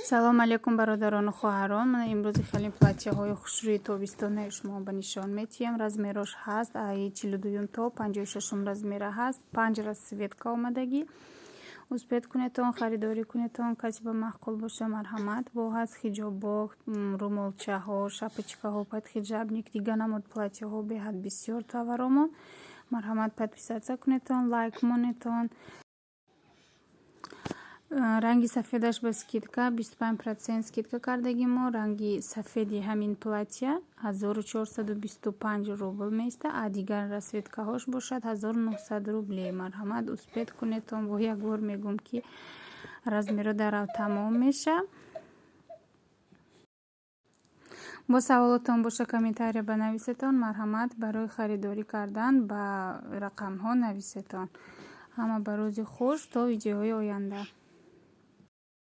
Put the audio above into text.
Салом алейкум, бародарону хоҳарон! Ман имрӯзи хеле платьяҳои хушрӯи тобистонаи шумо ба нишон метиҳам. Размерош ҳаст аи 42-юм то 56-ум размера ҳаст. Панҷ расцветка омадагӣ. Успеть кунетон, харидорӣ кунетон. Касе ба маъқул боша, марҳамат. Бо ҳаст ҳиҷобо, румолчаҳо, шапочкаҳо, подхиджабник, дига намуд платьяҳо, беҳад бисёр товаромон. Марҳамат, подписаться кунетон, лайк монетон. Ранги сафедаш ба скидка, 25% скидка кардагӣ мо. Ранги сафеди ҳамин платья 1425 рубл меиста, а дигар расцветкаҳош бошад 1900 рубле. Марҳамат, успеть кунетон. Бо як бор мегӯм, ки размеро дарав тамом меша. Бо саволотон боша, комментария банависетон. Марҳамат, барои харидорӣ кардан ба рақамҳо нависетон. Ҳама ба рӯзи хуш, то видеоҳои оянда.